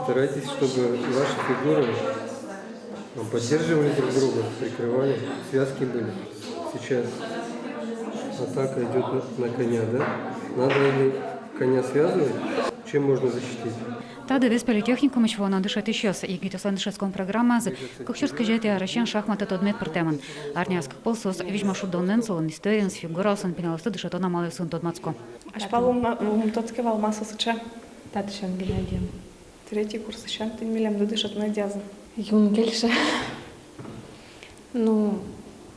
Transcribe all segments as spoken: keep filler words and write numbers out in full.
Старайтесь, чтобы ваши фигуры, ну, поддерживали друг друга, прикрывали, связки были. Сейчас атака идёт на, на коня, да? Надо ли коня связывать? Чем можно защитить? Та дырез политехникумысь вуоно дышетӥсьёс егитъёслэн дышетскон программазы кык сюрс кызетӥ арысен шахматэ тодмет пыртэмын. Арняяз кык пол соос визьмо шудонэн, солэн историеныз, фигураосын, пиналъёсты дышетон амалъёсын тодматско. Азьпал ум, ум тодске вал, ма со сыӵе. Татысен гимназиын. Третий курсысен тӥни милемды дышетыны дязы. Юн кельше. Ну,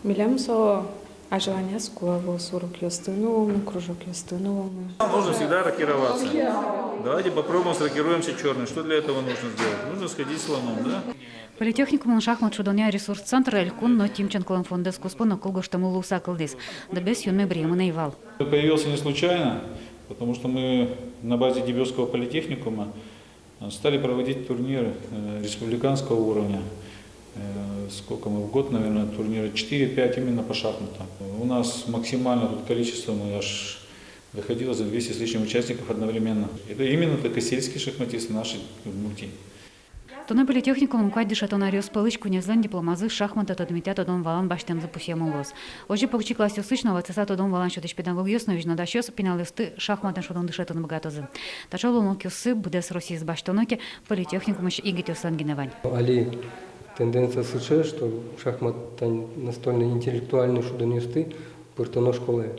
милем со азьланяз кулэ луоз урокъёсты нуылыны, кружокъёсты нуылыны. Нужно всегда рокироваться. Давайте попробуем срокируемся чёрной. Что для этого нужно сделать? Нужно сходить слоном, да? Политехникумын шахмат шудонъя ресурс-центр элькун но Тимченколэн фондэз куспын но кыл гожтэмын луыса кылдӥз. Дэбес юнме быръемын ӧй вал. Появился не случайно, потому что мы на базе Дебёсского политехникума стали проводить турниры, э, республиканского уровня. Э, сколько мы в год, наверное, турниры четыре-пять именно по шахматам. У нас максимально тут количество, мы аж доходило за двести с лишним участников одновременно. Это именно только сельские шахматисты наши в Удмуртии. Туннэ политехникумын куать дышетон аръёс пӧлысь куинезлэн дипломазы шахматэ тодметъя тодон-валан басьтэмзы пусъемын луоз. Озьы покчи классъёсысь но ватсаса тодон-валан сётӥсь педагогъёс но визьнодасьёс пиналъёсты шахматэн шудон дышетыны быгатозы. Таӵе луонлыкъёссы быдэс Россиез басьтоно ке, политехникумысь егитъёслэн гинэ вань. Али тенденция сыӵе, что шахмат тань настольной интеллектуальной шудонъёсты пыртоно школае.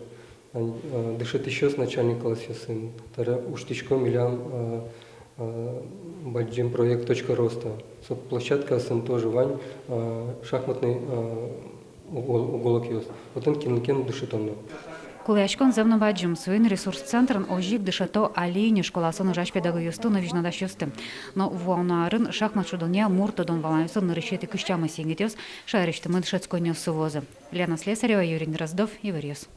Ань-, а, дышетӥсьёс начальной классъёсын, табере усьтӥсько милям, а, а, бадӟым проект «Точка роста». Со площадкаосын тоже вань, а, шахматный, а, уго-, уголокъёс. Отын кинлы ке но дышетоно. Кулэяськон зэм но бадӟым. Соин ресурс-центрын озьы ик дышето али ини школаосын ужась педагогъёсты но визьнодасьёсты. Но вуоно арын шахмат шудонъя мур тодон-валанъёсын нырысетӥ кызь тямыс егитъёс шаерысьтымы дышетсконниосы вуозы. Лена Слесарева, Юрий Дроздов, «Иворъёс».